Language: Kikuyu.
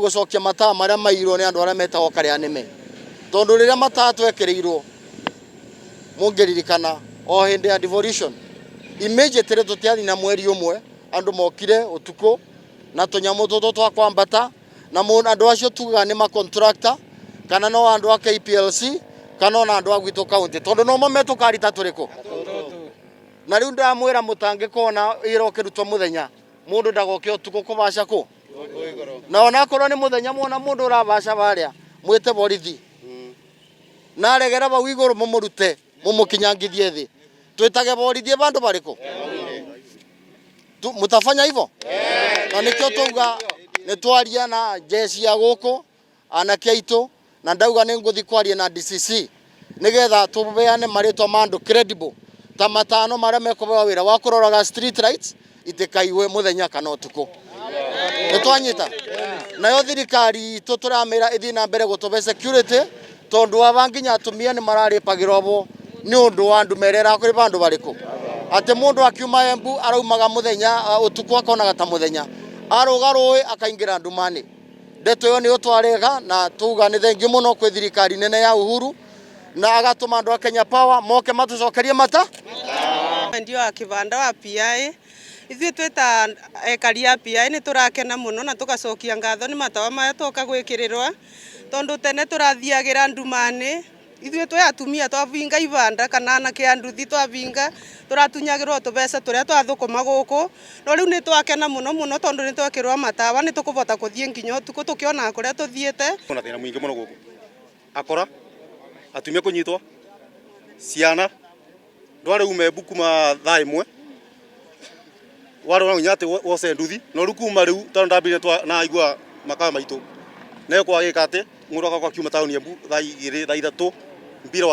Gũcokia matawa marĩa maiyirwo nĩ andũ arĩa metagwo karĩa nĩme, tondũ rĩrĩa matawa twekĩrĩirwo, mũngĩririkana o hĩndĩ ya devolution, immediately tũtiathi na mweri ũmwe, andũ mokire ũtukũ na tũnyamũ tũtũ twa kwambata, na andũ acio tugaga nĩ ma contractor kana no andũ a KPLC kana ona andũ a gwitũ county, tondũ no mo metũkari ta tũrĩkũ. Na rĩu ndamwĩra mũtangĩkona wĩra ũkĩrutwo mũthenya, mũndũ ndagoke ũtukũ kũbaca kũ. Na onakorwo nĩ mũthenya mwona mũndũ ũrabaca barĩa, mwĩte borithi. Na aregera bau igũrũ mũmũrute, mũmũkinyangithie thĩ. Twĩtage borithi bandũ barĩkũ? Mũtafanya hivyo? Na nĩkĩo twauga nĩ twaria na jeshi ya gũkũ, anake aitũ, na ndauga nĩ ngũthiĩ kwaria na DCC nĩgetha tũbeane marĩtwa ma andũ credible ta matano marĩa mekũbewa wĩra wa kũroraga street lights itikaiwe mũthenya kana ũtukũ. Nĩ twanyita? Nayo thirikari itũ tũramĩra ĩthiĩ na mbere gũtũbe security, tondũ aba nginya atumia nĩ mararĩpagĩrwo bo nĩ ũndũ wa ndume ĩrĩa ĩrakũrĩ bandũ barĩkũ, atĩ mũndũ akiuma Embu araumaga mũthenya, ũtukũ akonaga ta mũthenya, arũga rũĩ akaingĩra nduma-inĩ. Ndeto ĩyo nĩyo twarega na tuga nĩ thengiũ mũno kwĩ thirikari nene ya Uhuru, na agatũma andũ a Kenya Power moke matũcokerie mata. Wendia wa kĩbanda wa PI, ithuĩ twĩ ta ekari a PI nĩ tũrakena mũno na tũgacokia ngatho nĩ matawa maya twoka gwĩkĩrĩrwa, tondũ tene tũrathiagĩra nduma-inĩ. Ithuĩ twĩ atumia twabinga ibanda kana anake a nduthi twabinga, tũratunyagĩrwo tũbeca tũrĩa twathũkũma gũkũ, no rĩu nĩ twakena mũno mũno tondũ nĩ twekĩrwo matawa, nĩ tũkũbota kũthiĩ nginya ũtukũ tũkĩonaga kũrĩa tũthiĩte. Kwĩna thĩna mũingĩ mũno gũkũ, akora, atumia kũnyitwo, ciana, ndwarĩ ume Embu kuma thaa ĩmwe, warĩ no nginya atĩ woce nduthi, no rĩu kuma rĩu tondũ ndambire naigua makawa maitũ, nĩ kwagĩka atĩ mũndũ agakorwo akiuma taũni Embu thaa igĩrĩ, thaa ithatũ, mpira.